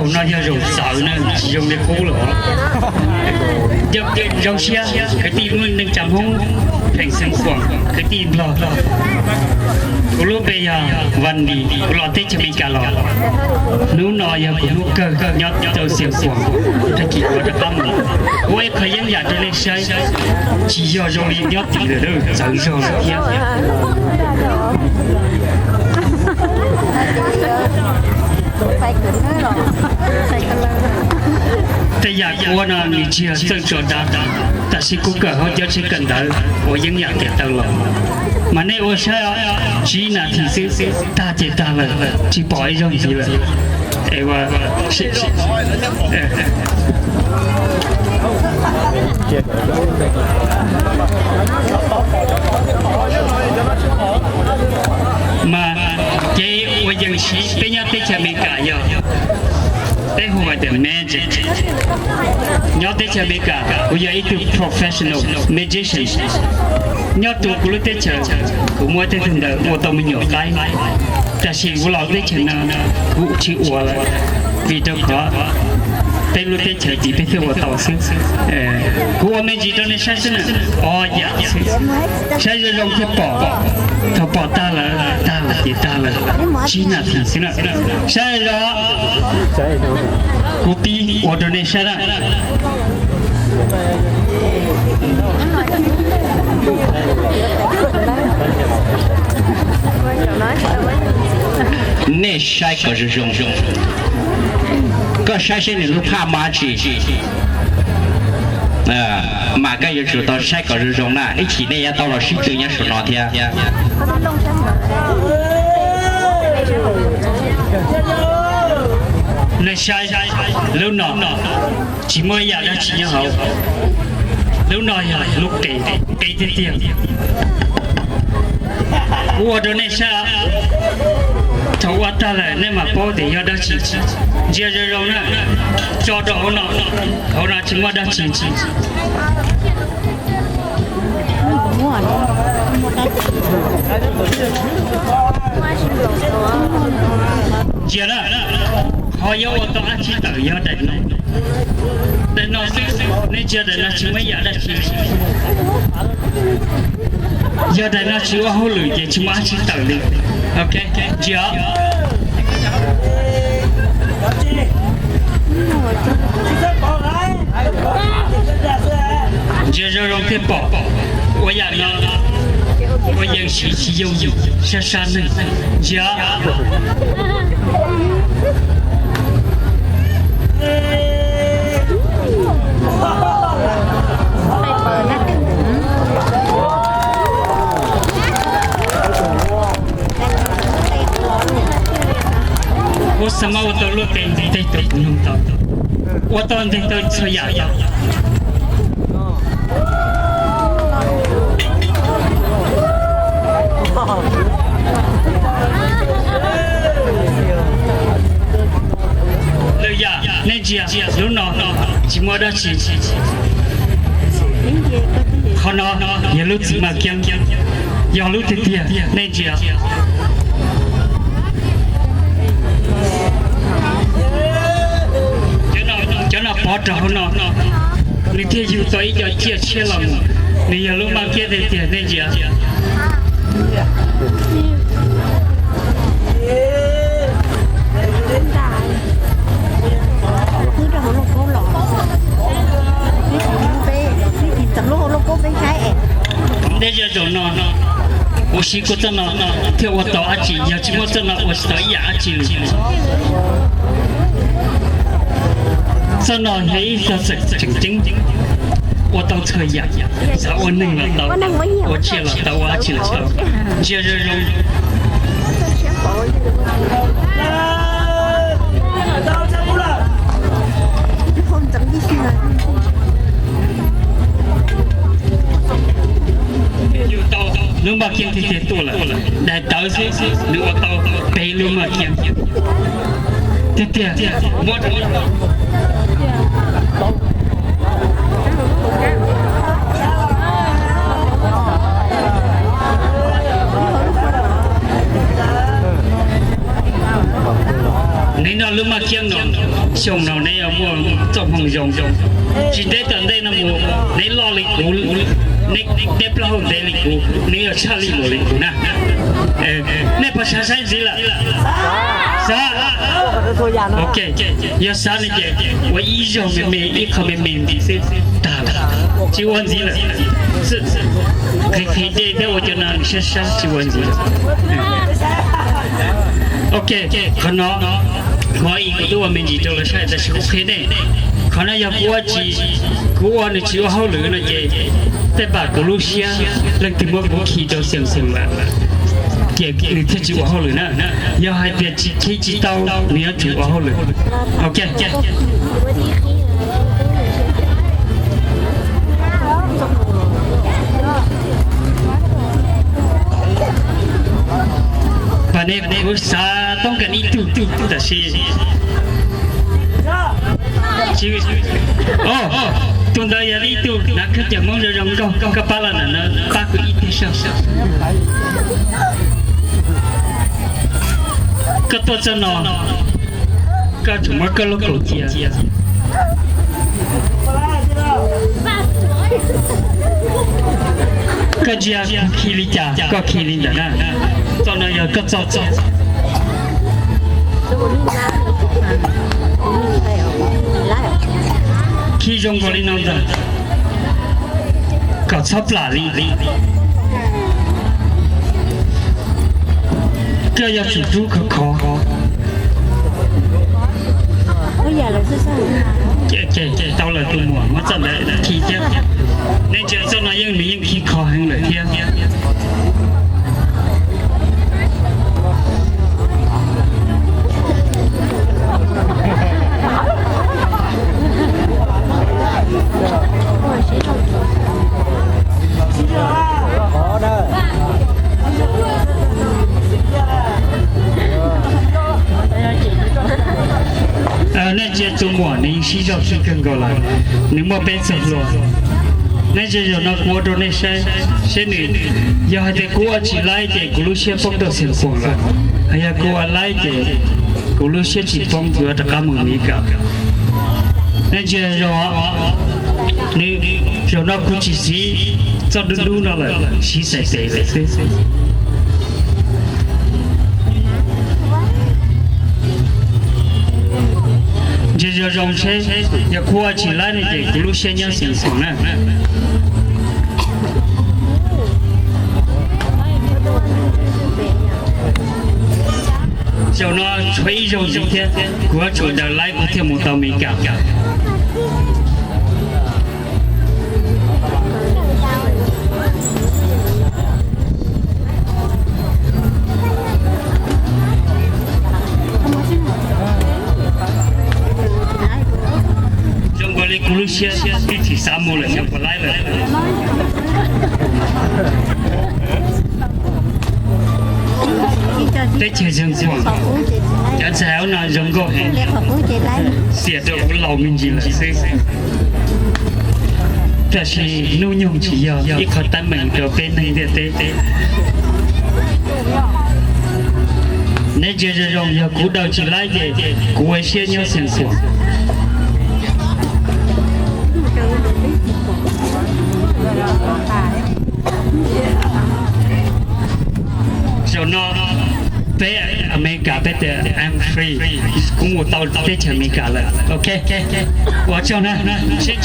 Zaum no yog zaum txawv na, tsis zoo li qub lawm. Zoo siab kwv tij Hmoob, neej tsa Hmoob, pheem xeem Foom, kwv tij Nplog, kuv lub npe yog Van Lis, kuv los teb chaws Amelikas los. Hnub no yog kuv hnub kawg nyob rau xeem Foom, tag kis kuv rov qab mus. Kuv ua ib qho yeeb yam rau nej saib, tsis yog zoo li nyob tim lawm, txawv zog lawm thiab. Tej yam kuv ua no nws tsis yog txawj tso dab, tab sis kuv kawm hauv cov tsheb kawm ntawv ua yeeb yam tiam tawv los. Mas nej ua saib, tsib nas this xwb, tag ces tag lawm, tsis pom ib zaug ntxiv lawm. Es ua mas kev ua yeeb siv peb nyob teb chaws Amelikas yog peb hu ua the magic. Nyob teb chaws Amelikas kuv yog ib tug professional magician. Nyob rau kuv lub teb chaws, kuv muab tej tug ntawd ua tau me nyuam qaib, tab sis kuv los teb chaws no kuv tsis ua lawm, vim rau qhov peb lub teb chaws ces peb thiaj ua tau xwb. Kuv ua me ntsis rau nej saib xwb na, ob yam xwb, saib zoo zoo thiaj pom. Thaum pom tag lawm, tag lawm ces tag lawm, tsib nas this xwb na. Saib zoo, kuv pib ua rau nej saib na. Nej saib kom zoo zoo, koj saib seb nws lub phaj muaj dab tsi. Mas koj yuav tsum tau saib kom zoo zoo na, ib chim nej yuav tau los sib tw nyob saum no thiab. Nej saib, lub no tsis muaj ib yam dab tsi nyob hauv. Lub no yog lub qe, qe tiag tiag. Kuv ua rau nej saib, thaum ua tag lawm nej mam paub tias yog dab tsi. Ntsia zoo zoo na, tso rau hauv no, hauv no tsis muaj dab tsi. Ntsia na, ho yuav ua tau dab tsi tawm yog daim no. Daim no xwb, nej ntsia daim no tsis muaj ib yam dab tsi. Yog daim no tsis ua hauj lwm ces tsis muaj dab tsi tawm li. Ok, ntsia. Ntsia zoo zoo thiaj pom. Ua yam no, ua yeeb siv tsis yooj yim, sab sab neeg. Ntsia. Kuv xav mas ua tau lub qe nteg tau, ua tau nteg tau txhua yam tau. Lwm yam nej ntsia, lub no tsis muaj dab tsi. Qhov no yog lub txiv maj kiab, yog lub tiag tiag nej ntsia. Cov no pov rau hauv no, nws thiaj yug tau ib co ciaj tshiab los mus. Nws yog lub maj kiab tiag tiag nej ntsia. Neb zej zaum no, kuv siv kuv txoj no thiaj ua tau dab tsi, yog tsis muaj txoj no ua tsis tau ib yam dab tsi li. Txoj no yog ib txoj xeem tseem ceeb, ua tau txhua yam, xav ua neeg los tau, ua tsiaj los tau, ua dab tsi los tau. Ntsia zoo zoo. Yug tau lub maj kiab tiag tiag tuaj lawm, daim tawv xwb nws ua tau peb lub maj kiab tiag tiag. Muab rau Neb noj lub maj kiab no, xyoo no neb yuav muaj txoj hmoo zoo. Tsis ntev tom ntej no mus neb loj li kuv, neb plaub hau ntev li kuv, neb yuav tshaj lij mus li kuv na. Nej puas xav saib ntxiv lawm? Xav. Ok, yog xav no ces ua ib zaug me me ib qho me me ntxiv xwb tag lawm, tsis ua ntxiv lawm. Qhis qhis dej thiab ua cov no sab sab tsis ua ntxiv lawm. Ok, qhov no, qhov ib kuv twb ua me ntsis rau lawv saib tab sis kuv qhia nej, qhov no yog kuv ua tsis, kuv ua nws tsis ua hauj lwm no ces tej pam kuv lub siab, leej twg muab kuv khi rau xeem xeem lawm ces nws thiaj tsis ua hauj lwm na. Yog hais tias tsis khi tsis tau, nws yuav tsum ua hauj lwm. Ok. Vam ne kuv xav toob kas ib tug tab sis, o, tus ntawd yog ib tug hnav khaub ncaws Hmoob zoo zoo nkauj, koj pab los ntawm no pab kuv ib pliag saib. Koj tuaj txog no, koj tsum muab koj lub kaus cia. Koj ntsia kuv khi li cas koj khi li ntawd na. Txoj no yog koj txoj txoj. Khi zoo nkaus li no ntag, kom txhob plam li. Koj yuav tsum rub khov khov. Tau lawm tus muam, muab txoj ntawd khi thiab. Nej ntsia txoj no yeej nws yeej khi khov heev lawm thiab. Nej ntsia tus muam nws yeej sib zog sib kawg nkaus lawm, nws muaj peb txoj hlua. Nej ntsia zaum no kuv ua rau nej saib, saib nws, yog hais tias kuv ua tsis laib ces kuv lub siab poob rau xeem xeem lawm, yog kuv ua laib ces kuv lub siab tsis poob, kuv yuav rov qab mus Meskas. Nej ntsia zaum, nws, zaum no kuv tsis siv txoj dub dub no lawm, siv xais tes lawm xwb. Ntsia zoo zoo seb, yog kuv ua tsis laib no ces kuv lub siab nyob xeem xeem na. Zaum no tshuav ib zaug ntxiv thiab, kuv yuav tsum daws laib kuv thiaj mus tau Meskas. Zoo nkaus li kuv lub siab twb tsis xav mus lawm, xyov puas laib lawm. Teb chaws Zeeg Khuam, cov ntxhais hauv no zoo nkauj heev, xiam rau kuv laus me ntsis lawm xwb. Tab sis hnub nyoog tsis yog ib qho teeb meem rau peb neeg ntiaj teb. Neb ntsia zoo zoo, yog kuv daws tsis laib ces kuv ua siab nyob Zeeg Khuam. Zaum no peb Amelikas peb tias I'm free, kuv mus tau teb chaws Amelikas lawm. Ok, ua tsaug na, sib ntsib.